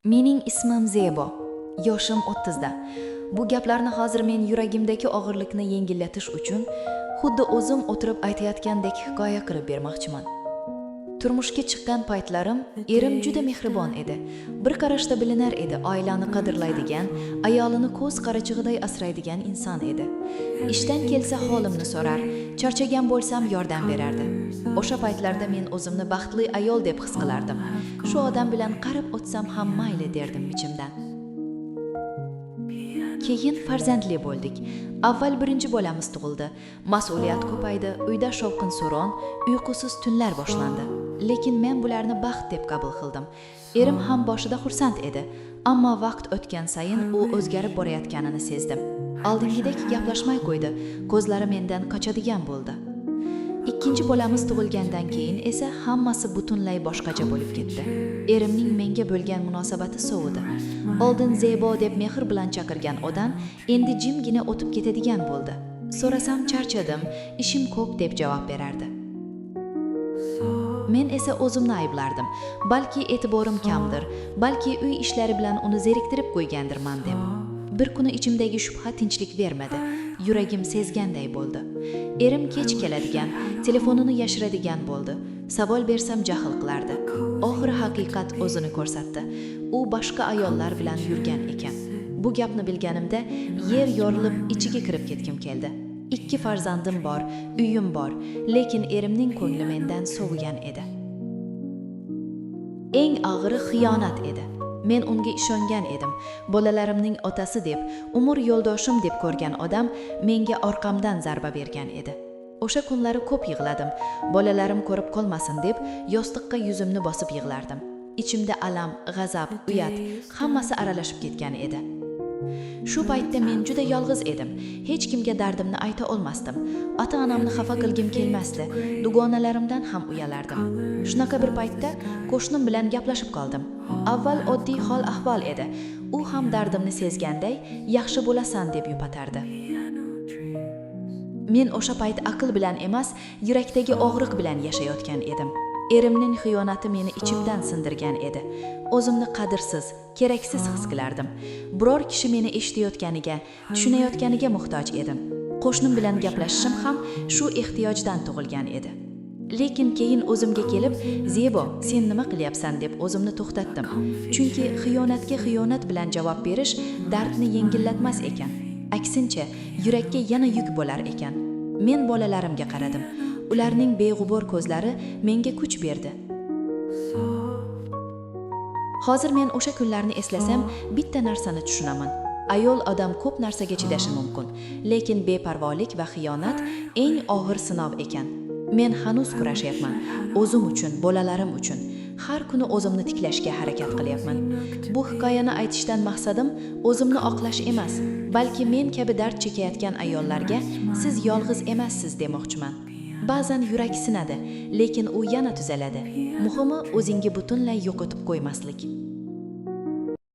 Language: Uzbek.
Mening ismim Zebo. Yoshim 30 da. Bu gaplarni hozir men yuragimdagi og'irlikni yengillatish uchun xuddi o'zim o'tirib aytayotgandek hikoya qilib bermoqchiman. Turmushga chiqqan paytlarim erim juda mehribon edi. Bir qarashda bilinar edi, oilani qadrlaydigan, ayolini ko'z qarachig'iday asraydigan inson edi. Ishdan kelsa holimni so'rar, charchagan bo'lsam yordam berardi. O'sha paytlarda men o'zimni baxtli ayol deb his qilardim. Shu odam bilan qarib o'tsam ham mayli derdim ichimdan. Keyin farzandli bo'ldik. Avval birinchi bolamiz tug'ildi. Mas'uliyat ko'paydi, uyda shovqin-suron, uyqusiz tunlar boshlandi. Lekin men bularni baxt deb qabul qildim. Erim ham boshida xursand edi, ammo vaqt o'tgan sayin u o'zgarib borayotganini sezdim. Oldingidek gaplashmay qo'ydi, ko'zlari mendan qochadigan bo'ldi. Ikkinchi bolamiz tug'ilgandan keyin esa hammasi butunlay boshqacha bo'lib ketdi. Erimning menga bo'lgan munosabati sovidi. Oldin Zebo deb mehr bilan chaqirgan odam endi jimgina o'tib ketadigan bo'ldi. So'rasam charchadim, ishim ko'p deb javob berardi. Men esa o'zimni ayblardim. Balki e'tiborim kamdir, balki uy ishlari bilan uni zeriktirib qo'ygandirman deb. Bir kuni ichimdagi shubha tinchlik bermadi. Yuragim sezganday bo'ldi. Erim kech keladigan, telefonini yashiradigan bo'ldi. Savol bersam jahl qilardi. Oxiri haqiqat o'zini ko'rsatdi. U boshqa ayollar bilan yurgan ekan. Bu gapni bilganimda yer yorilib ichiga kirib ketgim keldi. Ikki farzandim bor, uyim bor, lekin erimning ko'ngli mendan sovigan edi. Eng og'iri xiyonat edi. Men unga ishongan edim. Bolalarimning otasi deb, umr yo'ldoshim deb ko'rgan odam menga orqamdan zarba bergan edi. O'sha kunlari ko'p yig'ladim. Bolalarim ko'rib qolmasin deb yostiqqa yuzimni bosib yig'lardim. Ichimda alam, g'azab, uyat hammasi aralashib ketgan edi. Shu paytda men juda yolg'iz edim. Hech kimga dardimni ayta olmasdim. Ota-onamni xafa qilgim kelmasdi. Dugonalarimdan ham uyalardim. Shunaqa bir paytda qo'shnim bilan gaplashib qoldim. Avval oddiy hol ahvol edi. U ham dardimni sezganday, yaxshi bo'lasan deb yupatardi. Men o'sha payt aql bilan emas, yurakdagi og'riq bilan yashayotgan edim. Erimning xiyonati meni ichimdan sindirgan edi. O'zimni qadrsiz, keraksiz his qilardim. Biror kishi meni eshitayotganiga, tushunayotganiga muhtoj edim. Qo'shnim bilan gaplashishim ham shu ehtiyojdan tug'ilgan edi. Lekin keyin o'zimga kelib, "Zebo, sen nima qilyapsan?" deb o'zimni to'xtatdim. Chunki xiyonatga xiyonat bilan javob berish dardni yengillatmas ekan. Aksincha, yurakka yana yuk bo'lar ekan. Men bolalarimga qaradim. Ularning beg'ubor ko'zlari menga kuch berdi. Hozir men o'sha kunlarni eslasam, bitta narsani tushunaman. Ayol odam ko'p narsaga chidashi mumkin, lekin beparvolik va xiyonat eng og'ir sinov ekan. Men hanuz kurashyapman. O'zim uchun, bolalarim uchun. Har kuni o'zimni tiklashga harakat qilyapman. Bu hikoyani aytishdan maqsadim o'zimni oqlash emas, balki men kabi dard chekayotgan ayollarga siz yolg'iz emassiz demoqchiman. Ba'zan yurak sinadi, lekin u yana tuzaladi. Muhimi o'zingni butunlay yo'qotib qo'ymaslik.